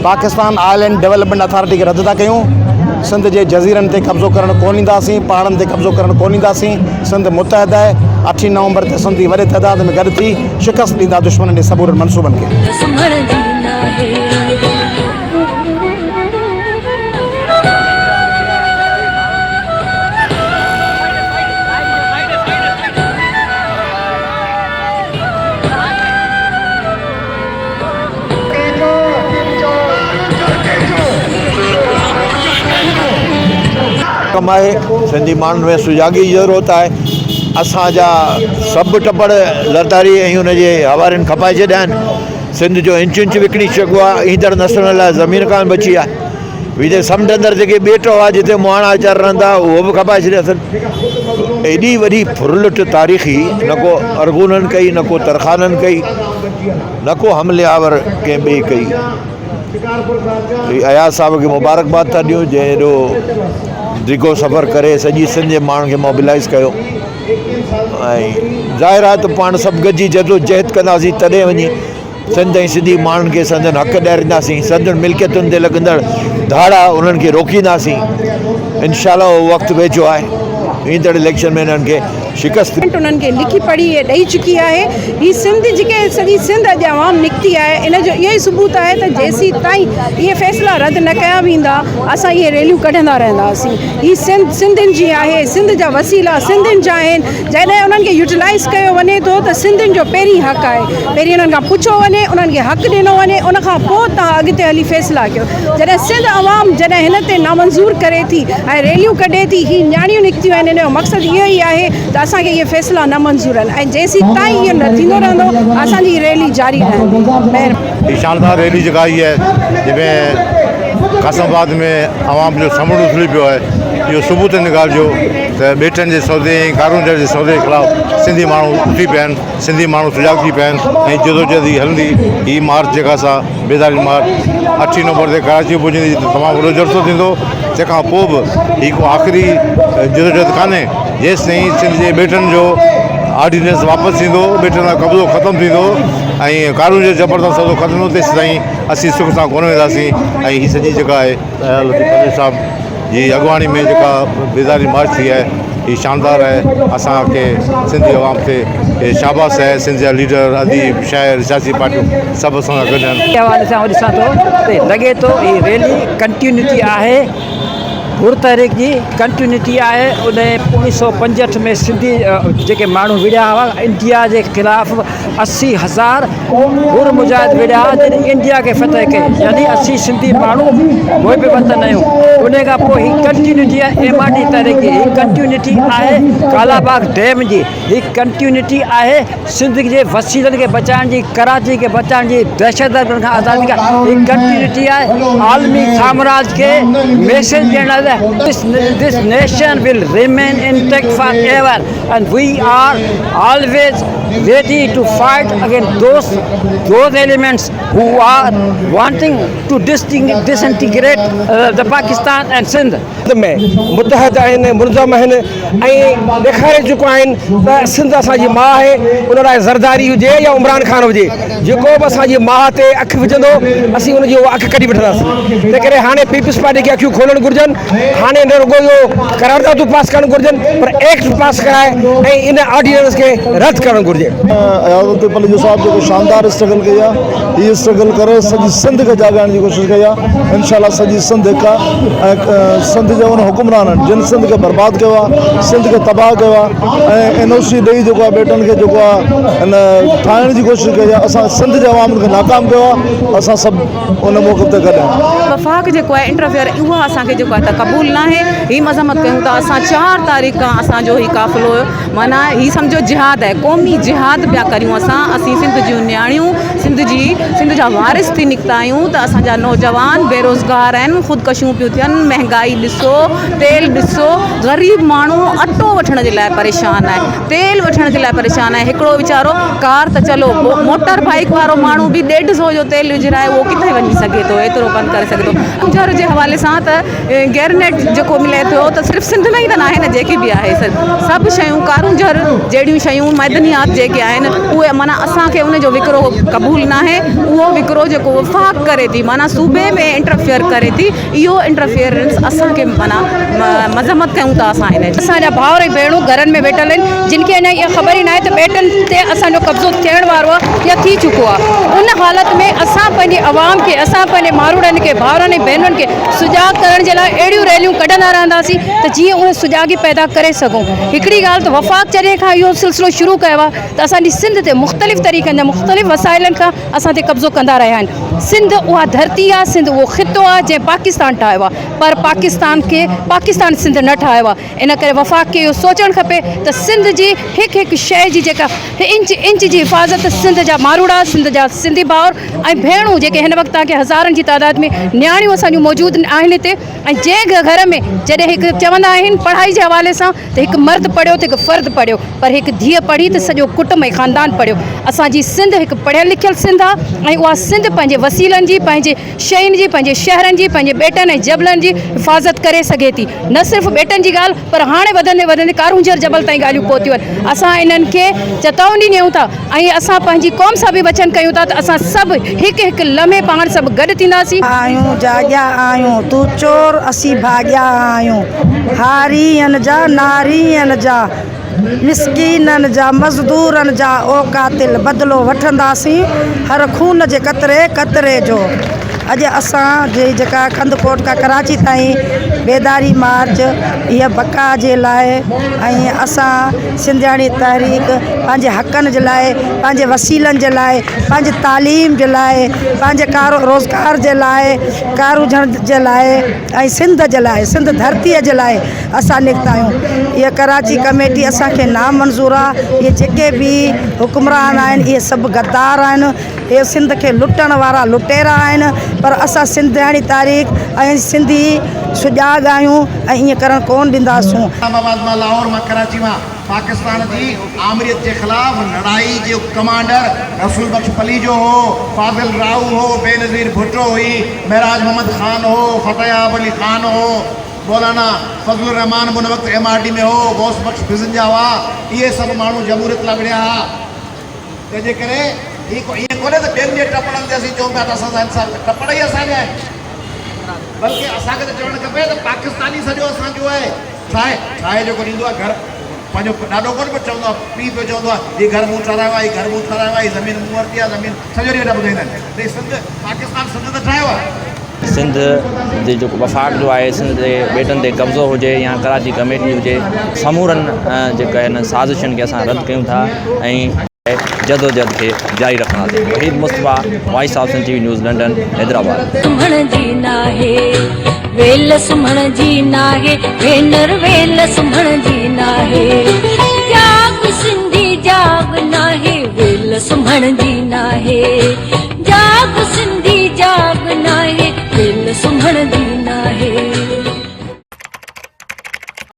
Pakistan island development authority کي رد ٿا ڪيون، سنڌ جي جزيرن تي قبضو ڪرڻ ڪونه ڏينداسين، پهاڙن تي قبضو ڪرڻ ڪونه ڏينداسين، سنڌ متحد آهي، اٺين نومبر تي سنڌي وڏي تعداد ۾ گڏ ٿي شڪست ڏيندا دشمنن جي سمورن منصوبن کي. سمهڻ جي ناهي. ڪم آهي سنڌي ماڻهن ۾ سجاڳي جي ضرورت آهي اسان جا سڀ ٽپڙ زرداري ۽ ان جي حوارين کپائي ڇڏيا آهن سنڌ جو انچ انچ وڪڻي چڪو آهي ايندڙ نسلن لاء زمين ڪانه بچي آهي ويندي سمنڊ اندر جيڪي ٻيٽ هئا جتي مهاڻا ويچارا رهندا هئا اهو به کپائي ڇڏيا اٿن. ايڏي وڏي ڦرلٽ تاريخي نه ڪو ارغونن ڪئي نه ڪو ترخانن ڪئي نه ڪو حملي آور ڪنهن ٻئي ڪئي. اياز صاحب کي مبارڪباد ٿا ڏيون جنهن ايڏو ڊگهو سفر ڪري سڄي سنڌ جي ماڻهن کي موبلائز ڪيو ۽ ظاهر آهي ته پاڻ سڀ گڏجي جدوجهد ڪنداسين تڏهن وڃي سنڌ ۽ سنڌي ماڻهن کي سندن حق ڏيارينداسين، سندن ملڪيتن تي لڳندڙ ڌاڙا انهن کي روڪينداسين، انشاء الله اهو وقت ويجهو آهي، ايندڙ اليڪشن ۾ انهن کي شڪست. انهن کي لکي پڙهي اهي ڏئي چڪي آهي، هي سنڌ جيڪي سڄي سنڌ اڄ عوام نڪتي آهي ان جو اهو ئي ثبوت آهي ته جيسيتائين اهي فيصلا رد نه ڪيا ويندا اسان اهي ريليون ڪڍندا رهنداسين، هي سنڌ سنڌين جي آهي، سنڌ جا وسيلا سنڌين جا آهن، جڏهن انهن کي يوٽيلائيز ڪيو وڃي ٿو ته سنڌين جو پهرين حق آهي پهرين انهن کان پڇيو وڃي انهن کي حق ڏنو وڃي ان کان پوء توهان اڳتي هلي فيصلا ڪيو جڏهن سنڌ عوام جڏهن هن تي نامنظور ڪري ٿي ۽ ريليون ڪڍي ٿي هي نياڻيون نڪتيون آهن ان جو مقصد اهو ئي آهي ته اسان کي اهي فيصلا نامنظور آهن ۽ جيسين تائين اهو نه ٿيندو رهندو اسان جي ريلي جاري رهندي مهرباني. هي شاندار ريلي جيڪا آئي آهي جنهن ۾ قاسم آباد ۾ عوام جو سمنڊ اٿلي پيو آهي اهو ثبوت ان ڳالهه جو ته ٻيٽن جي سودي ۽ ڪارونجهر جي سودي خلاف سنڌي ماڻهو اٿي پيا آهن سنڌي ماڻهو سجاڳ ٿي پيا آهن ۽ جدوجهد هي هلندي هي مارچ جيڪا سا بيداري مارچ اٺين نمبر تي ڪراچي پهچندي ته تمام وڏو جلسو ٿيندو تنهن کان پوء به هي ڪو آخري جدوجهد ڪانهي جيستائين سنڌ جي ٻيٽن جو آرڊيننس واپس ٿيندو ٻيٽن تان قبضو ختم ٿيندو ۽ قانون جو زبردست سودو ختم ٿيندو تيستائين اسين سک سان ڪونه وينداسين ۽ هي سڄي جيڪا آهي اياز لطيف پليجو صاحب جي اڳواڻي ۾ جيڪا بيداري مارچ ٿي آهي هي شاندار آهي اسان کي سنڌي عوام کي شاباس آهي سنڌ جا ليڊر اديب شاعر سياسي پارٽيون سڀ اسان سان گڏ آهن. ان حوالي سان آئون ڏسان ٿو ته لڳي ٿو هي ريلي ڪنٽينيوٽي آهي حر تحريڪ جي ڪنٽينيوٽي آهي ان اوڻيهه سو پنجهٺ ۾ سنڌي جيڪي ماڻهو وڙهيا هئا انڊيا جي خلاف 80,000 حر مجاهد وڙهيا جن انڊيا کي فتح ڪئي يعني اسين سنڌي ماڻهو محب وطن آهيون ان کان پوء هي ڪنٽينيوٽي آهي ايم آر ڊي تحريڪ جي هي ڪنٽينيوٽي آهي ڪالا باغ ڊيم جي هي ڪنٽينيوٽي آهي سنڌ جي وسيلن کي بچائڻ جي ڪراچي کي بچائڻ جي دهشتگردن کان آزادي کان هي ڪنٽينيوٽي آهي عالمي سامراج کي ميسيج ڏيڻ لاء this nation will remain intact for ever and we are always ready to fight against those those elements who are wanting to disintegrate the Pakistan and Sindh. Sindh ۾ متحد آهن منظم آهن ۽ ڏيکاري چڪا آهن ته سنڌ اسان جي ماء آهي ان لاء زرداري هجي يا عمران خان هجي جيڪو به اسان جي ماء تي اک وجهندو اسين ان جي اها اک ڪڍي وٺنداسين تنهن ڪري هاڻي پيپلز پارٽي کي اکيون کولڻ گهرجن هاڻي نه رڳو اهو قراردادون پاس ڪرڻ گهرجن پر ايڪٽ پاس ڪرائي ۽ ان آرڊيننس کي رد ڪرڻ گهرجي. اياز لطيف پليجو صاحب جيڪو شاندار اسٽرگل ڪئي آ هي اسٽرگل ڪري سڄي سنڌ کي جاڳائڻ جي ڪوشش ڪئي آ انشاء الله سڄي سنڌ هڪ آ ۽ سنڌ جي ان حڪمرانن جن سنڌ کي برباد ڪيو آ سنڌ کي تباهه ڪيو آ ۽ اين او سي ڏئي جيڪو آ ٻيٽن کي جيڪو آ ان ٺاهڻ جي ڪوشش ڪئي آ اسان سنڌ جي عوام ان کي ناڪام ڪيو آ اسان سڀ ان موقف تي گڏ آهن. وفاق جيڪو آهي انٽرفيئر اها اسان کي جيڪو آهي ته قبول ناهي هي مذمت ڪيون ٿا اسان چار تاريخ کان اسان جو هي قافلو معنيٰ هي سمجهو جهاد آهي قومي جهاد پيا ڪريون اسان اسين سنڌ جون نياڻيون سنڌ جي سنڌ جا وارث ٿي نڪتا آهيون ته اسان جا نوجوان بيروزگار آهن خودڪشيون پيون ٿين مهنگائي ڏسو تيل ڏسو غريب ماڻهو اٽو وٺڻ جي لاء پريشان آهي تيل وٺڻ جي لاء پريشان آهي هڪڙو ويچارو ڪار ته چلو موٽر بائيڪ وارو ماڻهو به ڏيڍ سو جو تيل وجهرائي اهو ڪٿي وڃي سگهي ٿو ايترو پنڌ ڪري سگهي ٿو گجر جي حوالي سان ته غير انٽرنيٽ جيڪو ملي ٿو ته صرف سنڌ ۾ ئي ته ناهي نه جيڪي به آهي سڀ شيون ڪارونجهر جهڙيون شيون معدنيات جيڪي آهن اهي معنيٰ اسان کي ان جو وڪرو قبول ناهي اهو وڪرو جيڪو وفاق ڪري ٿي معنيٰ صوبي ۾ انٽرفيئر ڪري ٿي اهو انٽرفيئرنس اسان کي معنيٰ مذمت ڪيون ٿا اسان ان جي. اسان جا ڀائر ۽ ڀيڻون گهرن ۾ ويٺل آهن جن کي اڃا اها خبر ئي ناهي ته ٻيٽن تي اسان جو قبضو ٿيڻ وارو آهي يا ٿي چڪو آهي ان حالت ۾ اسان پنهنجي عوام کي اسان پنهنجي ماروئڙن کي ڀائرن ۽ ڀينرن کي سجاڳ ڪرڻ جي لاء اهڙيون ريليون ڪڍندا رهنداسين ته جيئن اهي سجاڳي پيدا ڪري سگهون. هڪڙي ڳالهه ته وفاق جڏهن کان اهو سلسلو شروع ڪيو آهي ته اسان جي سنڌ تي مختلف طريقن جا مختلف وسائلن کان اسان تي قبضو ڪندا رهيا آهن. سنڌ اها ڌرتي آهي، سنڌ اهو خطو آهي جنهن پاڪستان ٺاهيو آهي پر پاڪستان کي پاڪستان سنڌ نه ٺاهيو آهي. ان ڪري وفاق کي اهو سوچڻ کپي ته سنڌ جي هڪ هڪ شيء جي جيڪا انچ انچ جي حفاظت سنڌ جا ماروئڙا، سنڌ جا سنڌي ڀائر ۽ ڀيڻون جيڪي هن وقت توهان کي هزارن جي تعداد ۾ نياڻيون اسان جون موجود آهن هتي ۽ جنهن گهر ۾ جڏهن هڪ چوندا آهن پڙهائي جي حوالي سان ته هڪ مرد پڙهيو ته هڪ فرد پڙهيو پر هڪ ڌيء پڙهي ته سڄو ڪٽنب ۽ خاندان پڙهيو اسان جي سنڌ هڪ پڙهيل لکيل سنڌ آهي ۽ اها سنڌ پنهنجي وسيلن جي پنهنجي شين جي پنهنجي شهرن جي پنهنجي ٻيٽن ۽ جبلن جي حفاظت ڪري سگهي ٿي نه صرف ٻيٽن جي ڳالهه پر هاڻي وڌندي وڌندي ڪارونجهر جبل تائين ڳالهيون پهتيون آهن اسان انهن کي چتاوني ڏيون ٿا ۽ اسان پنهنجي قوم سان به وچن ڪيون ٿا ته اسان سڀ هڪ هڪ لمحي پاڻ سڀ گڏ ٿينداسين. آهيون جاڳيا آهيون تون چور اسين ڀاڳيا آهيون هارين جا نارين جا مسڪينن جا مزدورن جا او قاتل بدلو وٺنداسين هر خون جي قطري قطري جو اڄ اسان جي جيڪا ڪنڌڪوٽ کان ڪراچي تائين بيداري مارچ هيء بقا جي لاء ۽ اسان سنڌياڻي تحريڪ پنهنجي حقن جي لاء پنهنجي وسيلن جي لاء پنهنجي تعليم جي لاء پنهنجي ڪارو روزگار جي لاء ڪارونجهر جي لاء ۽ سنڌ جي لاء سنڌ ڌرتيء جي لاء اسان نڪتا آهيون اها ڪراچي ڪميٽي اسان کي نامنظور آهي اهي جيڪي به حڪمران آهن اهي سڀ غدار آهن اهي سنڌ کي لٽڻ وارا لٽيرا آهن پر اسان سنڌياڻي تاريخ ۽ سنڌي سجاڳ آهيون ۽ ائين ڪرڻ ڪونه ڏينداسون. اسلام آباد مان لاهور مان ڪراچي مان پاڪستان جي آمريت جي خلاف لڙائي جو ڪمانڊر رسول بخش پليجو هو، فاضل راهو هو، بينظير ڀٽو هئي، معراج محمد خان هو، فتح ياب علي خان هو، مولانا فضل الرحمان به ان وقت ايم آر ڊي ۾ هو، غوث بخش بزنجا هئا، اهي سڀ ماڻهو جمهوريت لاء وڙهيا ها. تنهن جي ڪري هي ڪو ائين ڪونهي ته ٻين جي ٽپڙن تي اسين چئون پيا ته اسان سان انصاف ڪيو، ٽپڙ ئي اسان جا آهن. بلڪه اسان کي ته چوڻ کپي ته پاڪستان ئي سڄو اسان جو آهي. ٺاهي ٺاهي جيڪو ڏيندو آهي گهر پنهنجو ڏاڏو ڪونه پيو چوندو آهي، پيء پيو چوندو آهي هي گهر مون ٺهرايو آهي، هي گهر مون ٺهرايو آهي، هي زمين مون ورتي آهي، زمين سڄو ڏينهن ويٺا ٻڌائيندا آهن ته هي سنڌ پاڪستان سنڌ ته ٺاهيو آهي. سنڌ جي جيڪو وفاق جو آهي سنڌ جي ٻيٽن تي قبضو هجي يا ڪراچي ڪميٽي هجي سمورن جيڪا آهن سازشن کي اسان رد ڪيون ٿا ۽ جدوجھد کي جاري رکنداسين Waheed Mustafa voice of Sindh T V news London Hyderabad. سمهڻ جي ناهي ويل سمهڻ جي ناهي ڀينر ويل سمهڻ جي ناهي جاڳ سنڌي جاڳ ناهي ويل سمهڻ جي ناهي.